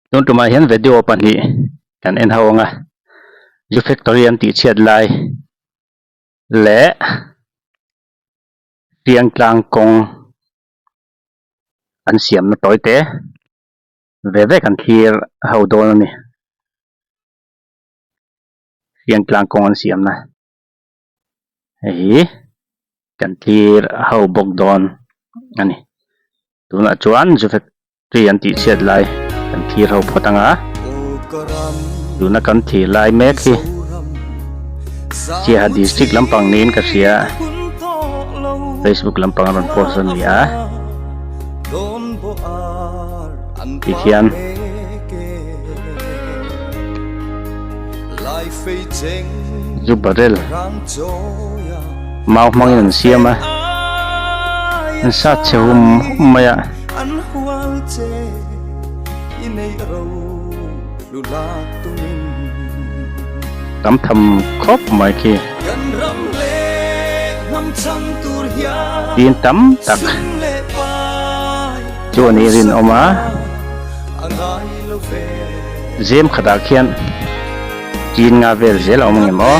Tun tumah hian video pahnih kan en ho ang a, zu factory an tih chhiat lai leh Fiangtlang kawng an siamna tawi te ve ve kan thlir ho dawn a ni. Fiangtlang kawng an siamna hei hi kan thlir ho bawk dawn a ni. Tunah chuan zu fac-- Tree an tih chhiat lai kan thlir ho phawt ang a, tuna kan thlir lai mek hi Siaha district lampang niin ka hria, Facebook lampang a rawn post a ni a, tikhian zu barrel mau hmangin an siam a, an sat chhe hum hum mai a. An hual che i neih ro lu lak tumin. Tam tham khawp mai khi. Kan ram leh hnam chhan tur hian. Tin tam tak Sum leh pai chu a nih rinawm a. A ngai lo ve. Zem khatah khian chin nga vel zel a awm ang em aw.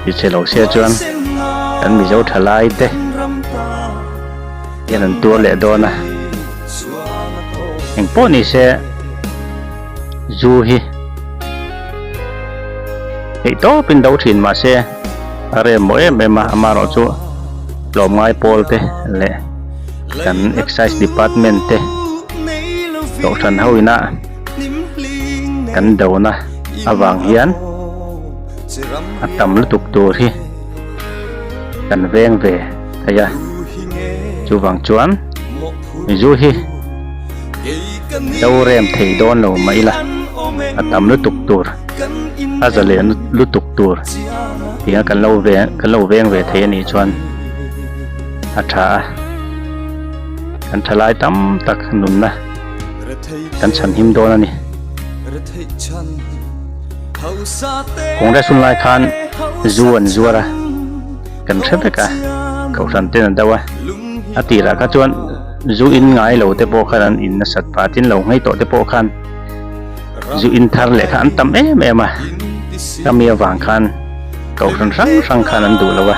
Ti chhe lo se chuan kan Mizo thalai te hian an tuar leh dawn a, engpawh ni se zu hi theih tawpin do thin mah se a rem maw em em a, amaherawhchu tlawmngai pawl te leh kan excise department te kohhran ho ina kan dona avang hian a tam lutuk tur hi kan veng ve thei a chuvang chuan zu hi do rem thei dawn lo mah ila a tam lutuk tur a za leh lutuk tur tinga kan lo ve kan lo veng ve thei anih chuan a tha a kan thalai tam tak nunna. Kan chhan him dawn a ni. Congress hun lai khan zu an zuar a, kan hre vek a, kohhran ten an do a. A tirah kha chuan zu in ngai lo te pawh khan an in nasat phah tin lo nghei tawh te pawh khan zu in thar leh kha an tam em em a. Khami avang khan kohhran hrang hrang khan an duh lo a.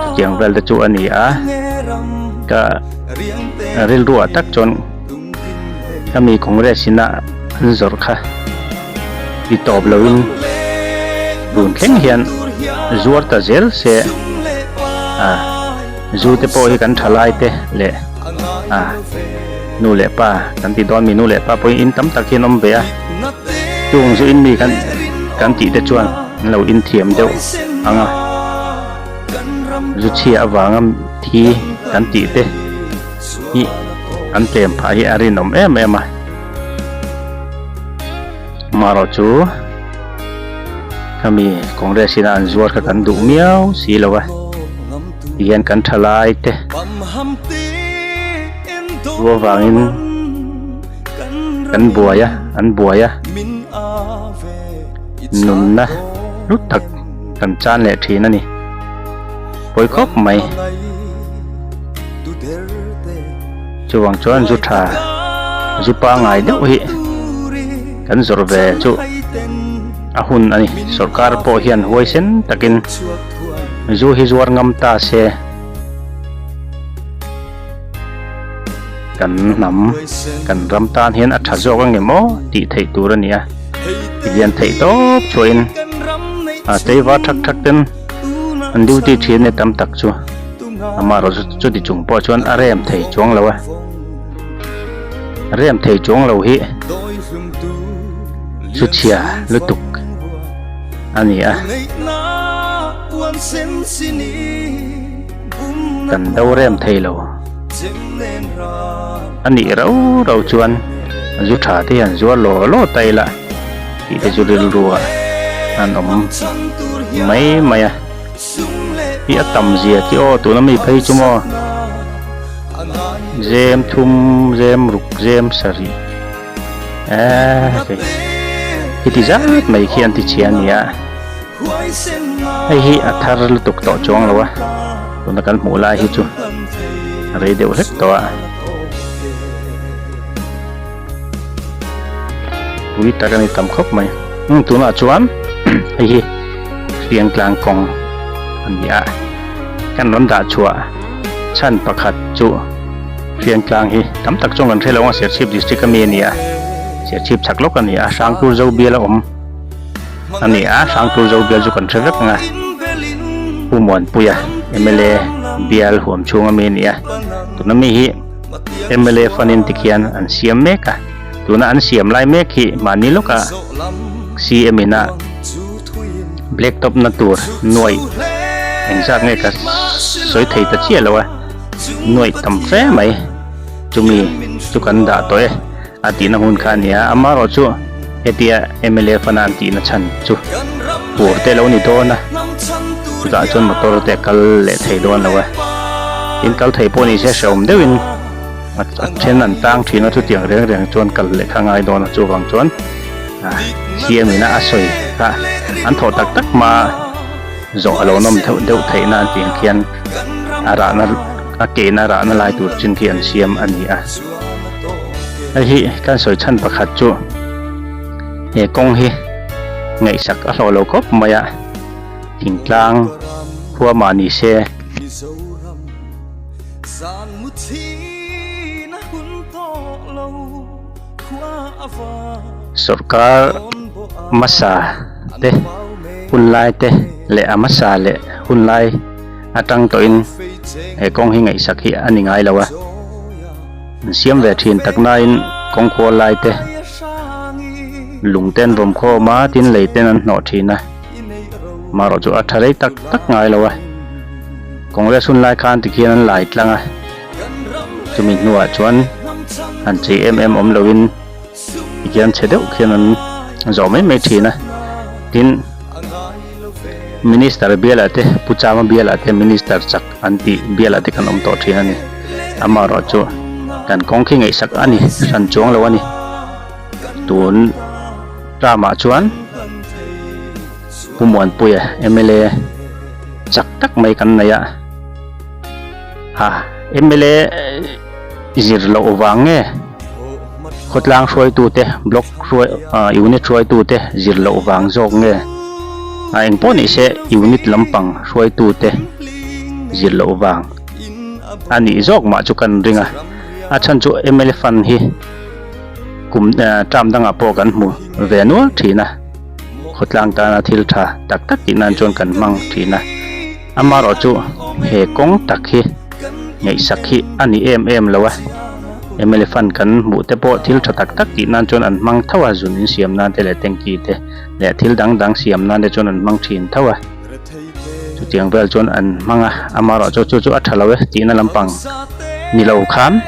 Chutiang vel te chu a ni a. Ka. Rilruah tak chuan ka mi Congress ina an zawrh kha ti tawp loin tun thleng hian zuar ta zel se a zu te pawh hi kan tha lai te leh a nu leh pa kan ti dawn mi nu leh pa pawhin in tam tak hian awm ve a chung zu in mi kan kan tih te chuan an lo in thiam deuh ang a. Zu chhia avanga thi kan tih te hi an tlem phah hi a rinawm em em a. Amaherawh chu khami Congress ina an zuar kha kan duh miau si lo a, tihian kan thalai te chu avangin kan buai a, an buai a, nunna hlu tak. Kan chan leh thin a ni. Pawi khawp mai. Chuvang chuan zu tha, zu pangai deuh hi kan zawrh ve chu a hun a ni. Sorkar pawh hian huaisen takin zu hi zuar ngam ta se kan hnam, kan ram tan hian a tha zawk ang em aw tih theih tur a ni a. Tihian theih tawp chhuahin a tleivar thak thak ten an duty thin e tam tak chu amaherawh chu chuti chung pawh chuan a rem thei chuang lo a rem thei chuang lo hi chu chhia lutuk a ni a kan do rem thei lo a nih rau rau chuan zu tha te hian zuar law law ta ila tih te chu rilru ah an awm mai mai a hi a tam zia khi aw tuna mi phei chu maw zem thum zem ruk zem sarih eee khi ti zat mai khi an ti chhia a ni a hei hi a thar lutuk tawh chuang lo a tuna kan hmuh lai hi chu a rei deuh hlek tawh a. Pui tak a ni tam khawp mai. Umm tunah chuan hei hi Hriangtlang kawng a ni a, kan rawn dah chhuah chhan pakhat chu Hriangtlang hi tam tak chuan kan hre lo ang a, Serchhip district ami a ni a, Serchhip chhak lawk a ni a, Hrangtur zo bial a awm a ni a, Hrangtur zo bial chu kan hre vek ang a, Pu Muanpuia mla bial huam chhung ami a ni a, tuna mi hi mla fund in tikhian an siam mek a. Tuna an siam lai mek hi mahni lawka CM ina black top na tur nuaih engzat nge ka sawi thei ta chiah lo a, nuaih tam fe mai chumi chu kan dah tawh e a tihna hun kha a ni a, amaherawh chu hetia mla fana an tihna chhan chu fur te lo ni dawn a, chutah chuan motor te a kal leh thei dawn lo a, tin kal thei pawh ni se hrehawm deuhin. A then an tang thin a, chutiang reng reng chuan kal leh kha ngai dawn a, chuvang chuan CM ina a sawi kha an thawh tak tak hma zawh a lo nawm deuh deuh theih nan tih ang khian a rahna a kehna rahna lai tur chin khi an siam a ni a. Hei hi kan sawi chhan pakhat chu he kawng hi ngaihsak a hlawh lo khawp mai a, thingtlang khua mah ni se. Zan mu thin a hun tawh lo khua a var Sorkar hmasa te hunlai te leh a hmasa leh hunlai atang tawhin he kawng hi ngaihsak hi a ni ngai lo a, an siam ve thin tak nain kawng khual lai te lung te an vawm khawm a tin lei ten an hnawh thin a, amaherawh chu a tha rei tak tak ngai lo a. Congress hun lai khan tikhian an lai tlang a, chumi hnuah chuan han chei em em awm loin tikhian chhe deuh khian an zawh mai mai thin a, tin Minister bialah te Pu Chama bialah te Minister chak an tih bialah te kan awm tawh thin a ni, amaherawh chu kan kawng khi ngaihsak a ni hran chuang lo a ni, tun term ah chuan. Pu Muanpuia mla chak tak mai kan nei a, ha mla zir loh vang nge khawtlang hruaitute block hruai ah unit hruaitute zir loh vang zawk nge a engpawh ni se unit lampang hruaitute zir loh vang a nih zawk mah chu kan ring a, a chhan chu mla fund hi kum term dangah pawh kan hmu ve nual thin a. Khawtlang tana thil tha tak tak tih nan chuan kan hmang thin a, amaherawh chu he kawng tak hi ngaihsak hi a ni em em lo a, mla fund kan hmuh te pawh thil tha tak tak tih nan chuan an hmang tho a, zun in siam nan te leh tanky te leh thil dang dang siam nan te chuan an hmang thin tho a, chutiang vel chuan an hmang a, amaherawh chu chu chu a tha lo e tihna lampang ni lo khan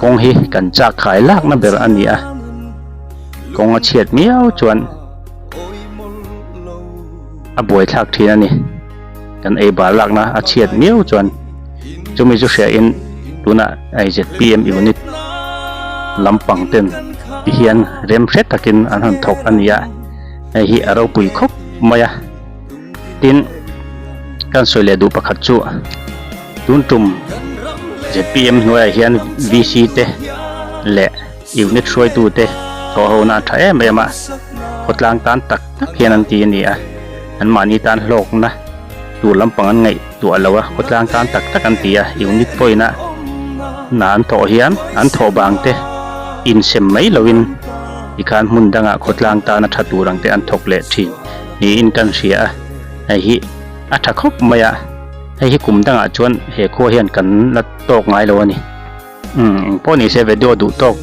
kawng hi kan chak khai lakna ber a ni a. Kawng a chhiat miau chuan a buaithlak thin a ni. Kan ei bar lakna a chhiat miau chuan chumi chu hriain tunah hei zpm unit lampang ten ti hian rem hre takin an han thawk a ni a, hei hi a ropui khawp mai a. Tin, kan sawi leh duh pakhat chu tun tum zpm hnuaiah hian VC te leh Unit hruaitute thawhhona a tha em em a, khawtlang tan tak tak hian an ti a ni a, anmahni tan hlawkna tur lampang an ngaihtuah lo a, khawtlang tan tak tak an ti a, unit pawhin a hna an thawh hian an thawh bang te insem mai loin tikhan hmun dangah khawtlang tana tha tur ang te an thawk leh thin niin kan hria a, hei hi a tha khawp mai a, hei hi kum dangah chuan he khua hian kan la tawk ngai lo a ni. Umm engpawh ni se video duh tawk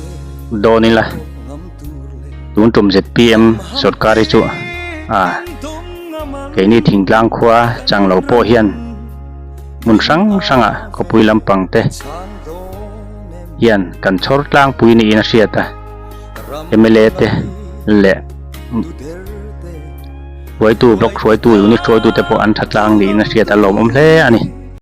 dawn ila tun tum zpm sorkar hi chu a keini thingtlang khua chang lo pawh hian hmun hrang hrangah khawpui lampang te hian kan chhawr tlangpui niin a hriat a mla te leh hruaitu block hruaitu unit hruaitu te pawh an tha tlang niin a hriat a lawmawm hle a ni.